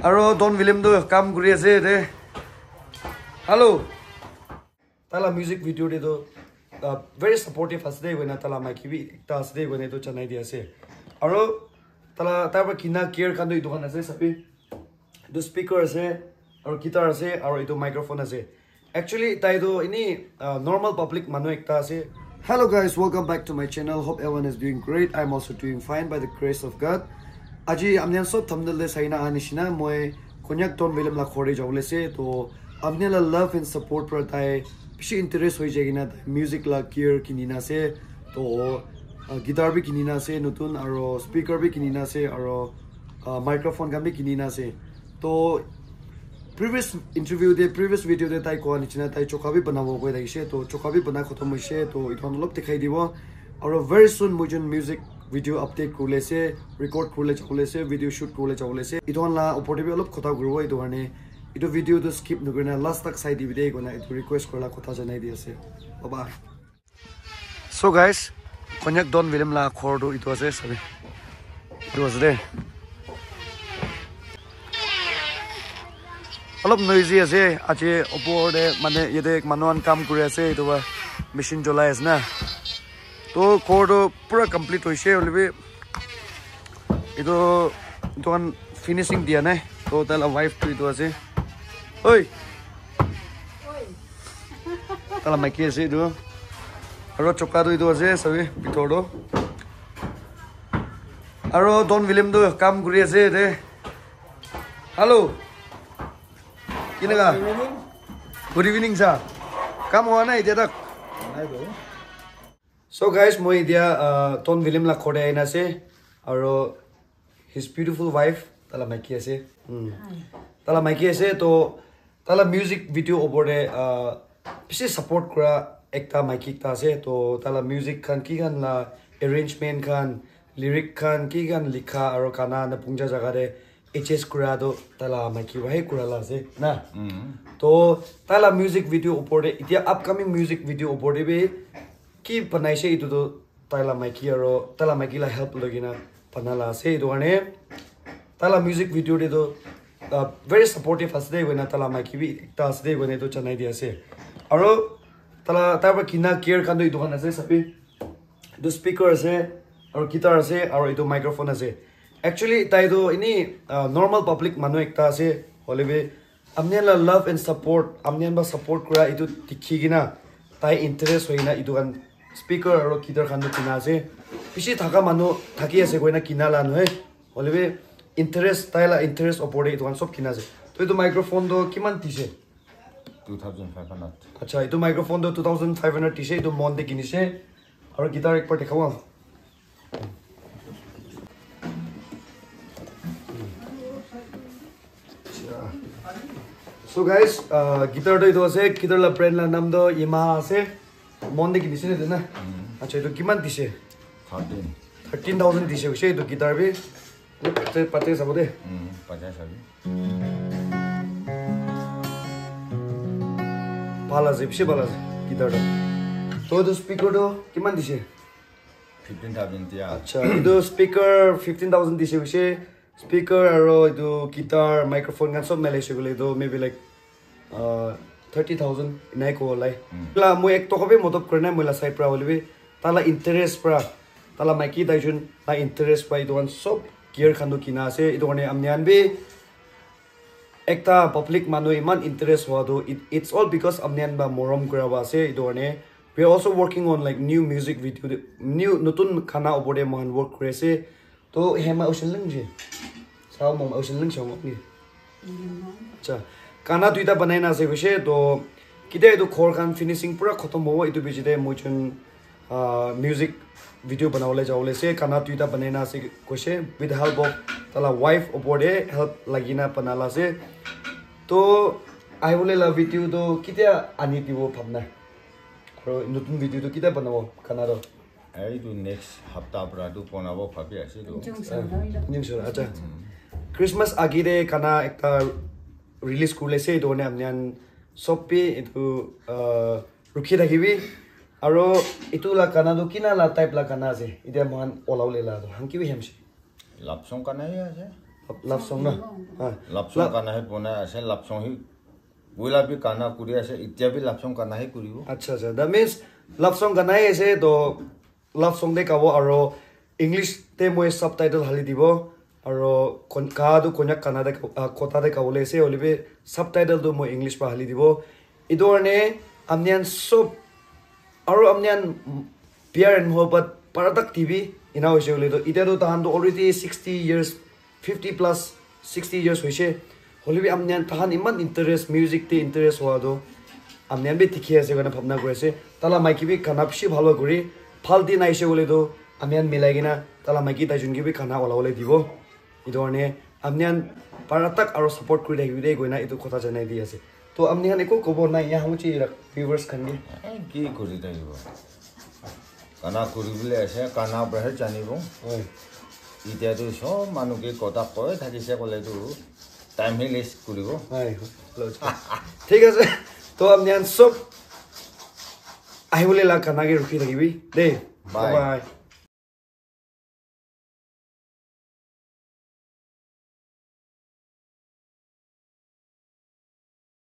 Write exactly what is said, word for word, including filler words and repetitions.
Aro Don William tu kam kuri ase de. Hello. Tala music video de tu uh, very supportive ase de, koina tala maiki bi ekta ase de, koina tu janai di ase. Aro tala tai para kina gear khan tu itu khan ase sabi. Itu speaker ase, aro guitar ase, aro itu microphone ase. Actually, tai tu ini uh, normal public manu ekta ase. Hello guys, welcome back to my channel. Hope everyone is doing great. I'm also doing fine by the grace of God. Aji amnian sob thumbnail de saina anishina moi Konyak Don William la khore jawole se to amnian la love and support pra tai bishi interest hoi jai kina tai music la gear kinina ase to uh, guitar bi kinina ase notun aro speaker bi kinina ase aro uh, microphone khan bi kinina ase to previous interview de previous video de tai koa nichina tai choka bi banabo koi thakishe to choka bi bana khotom hoishe to itu khan olop dikhai dibo aro very soon moi jun music video update kuribole ase record kuribole jabole ase video shoot kuribole jabole ase itu khan la opor de bi olop khota kuribo itu karne itu video tu skip nokurina last tak sai dibi de koina itu request kurila khota janai di ase bye bye. So guys, Konyak Don William la khor tu itu ase sabi. Itu ase de. Olop noisy ase, aji opor de mane yate manu khan kam kuri ase itu ba machine cholai ase na. To khor tu pura complete hoise hoilebi Etu etu khan finishing dia nai. To tai la wife tu etu ase. Oi. Tai la maiki ase etu. Aro choka tu etu ase sabi bitor tu. Aro Don William tu kam kuri ase de. Hello. Kinaka? Good evening sir. Kam hua nai etia tak? So guys, moi etia uh, Don William la khor te aina ase aro his beautiful wife tala maiki ase. Mm. Tala maiki ase to tala music video opor te uh, bishi support kura ekta maiki ekta ase to tala music khan ki khan la arrangement khan lyric khan ki khan likha aro gana na pungja jaga te H S kura to tala maiki wa he kura la ase na. To tala music video opor te etia upcoming music video opor te bi ki banaise etu tu tai la maiki aro tai la maiki la help loi kena bana la ase etu karne tai la music video te tu uh, very supportive ase de koina tai la maiki bi ekta ase de koina etu janai di ase aro tai la tai para kina gear khan tu etu khan ase sabi etu speaker ase aro guitar ase aro etu microphone ase actually tai tu ini uh, normal public manu ekta ase hoile bi Apni khan la love and support, apni khan para support kura etu dikhi kena tai interest hoi kena etu khan speaker aro guitar khan tu kina ase. Bishi thaka manu thaki ase koina kina la nohoi. Hoile bi interest, tai la interest opor te etu khan sob kina ase. To etu microphone tu kiman dise? Two thousand five hundred. Acha, etu microphone tu two thousand five hundred dise, etu mon te kinise. Aro guitar ekbar dekhabo. So guys, uh, guitar tu etu ase, guitar la brand la naam tu Yamaha ase. Mon te kinise na etu na? Acha, etu kiman dise? Thirteen. Thirteen thousand dise koise etu guitar bi. Pate, pate sabo de. Pate sabi. Bhal ase, bishi bhal ase guitar tu. To etu speaker tu kiman dise? Fifteen thousand dia. Acha, etu speaker fifteen thousand dise koise. Speaker aro etu guitar, microphone khan sob milaise koile tu maybe like uh, thirty thousand enai kobo lai. La moi ek toka bi modot kura nai moi la side para hoile bi tai la interest para tai la maiki tai jun la interest para etu khan sob gear khan tu kina ase. Etu karne apni khan bi ekta public manu eman interest hua tu it, it's all because apni khan para morom kura para ase. Etu karne we are also working on like new music video te, new notun gana opor te moi khan work kuri ase. To hema ocean lang je. Sao mong ocean lang sao mong ni. Acha. Gana duita banai na ase koise to kitia etu ghor khan finishing pura khotom hobo etu bichi te moi jun uh, music video banabole jabole ase. Gana duita banai na ase koise with the help of tai la wife opor te help lagi na bana la ase. To ahibole la video to kitia ani dibo bhabna. Aro notun video to kitia banabo gana to. Etu next hapta para tu banabo bhabi ase tu. Jung sung loi lo. News hola, acha. Christmas agi te gana ekta release kuri ase, etu karne apni khan sob bi etu uh, rukhi thakibi. Aro etu la gana tu kina la type la gana ase. Etia moi khan olabole la tu hanki bi hemshi. Love song gana hi ase. Love song na? Ha. Love song gana hi bonai ase, love song hi. Wila bi gana kuri ase, itya bi love song gana hi kuribo. Acha, acha. That means love song gana hi ase, to love song te gabo aro English te moi subtitle hali dibo. Aro kon- ka tu Konyak gana te, ah, kotha te gabole ase, hoilebi subtitle tu moi English pa hali dibo. Etu karne apni khan sob, aro apni khan pyar and mohabbat para tak T V ena hoise hoile to, itya to tahan to already sixty years, fifty plus, sixty years hoise. Hoilebi apni khan tahan iman interest, music te interest howa to apni khan bi dikhi ase koina bhabna kuri ase. Tala maiki bi gana bishi bhal kuri, bhal din aise hoile to apni khan milai kena tala maiki tai jun ke bi gana ola bole dibo. Etu karne apni khan para tak aro support kuri thakibi de koina etu kotha janai di ase. To apni khan eko kobo nai, yaha muchi viewers khan ke? Eh, ki kuri thakibo? Gana kuri bole ase, gana para he janibo. Hoi. Itya tu sob manu ke kotha koi thakise kole tu time he list kuribo. Hoi. Thik ase. To apni khan sob ahibole la gana ke rukhi thakibi de. Bye. Bye.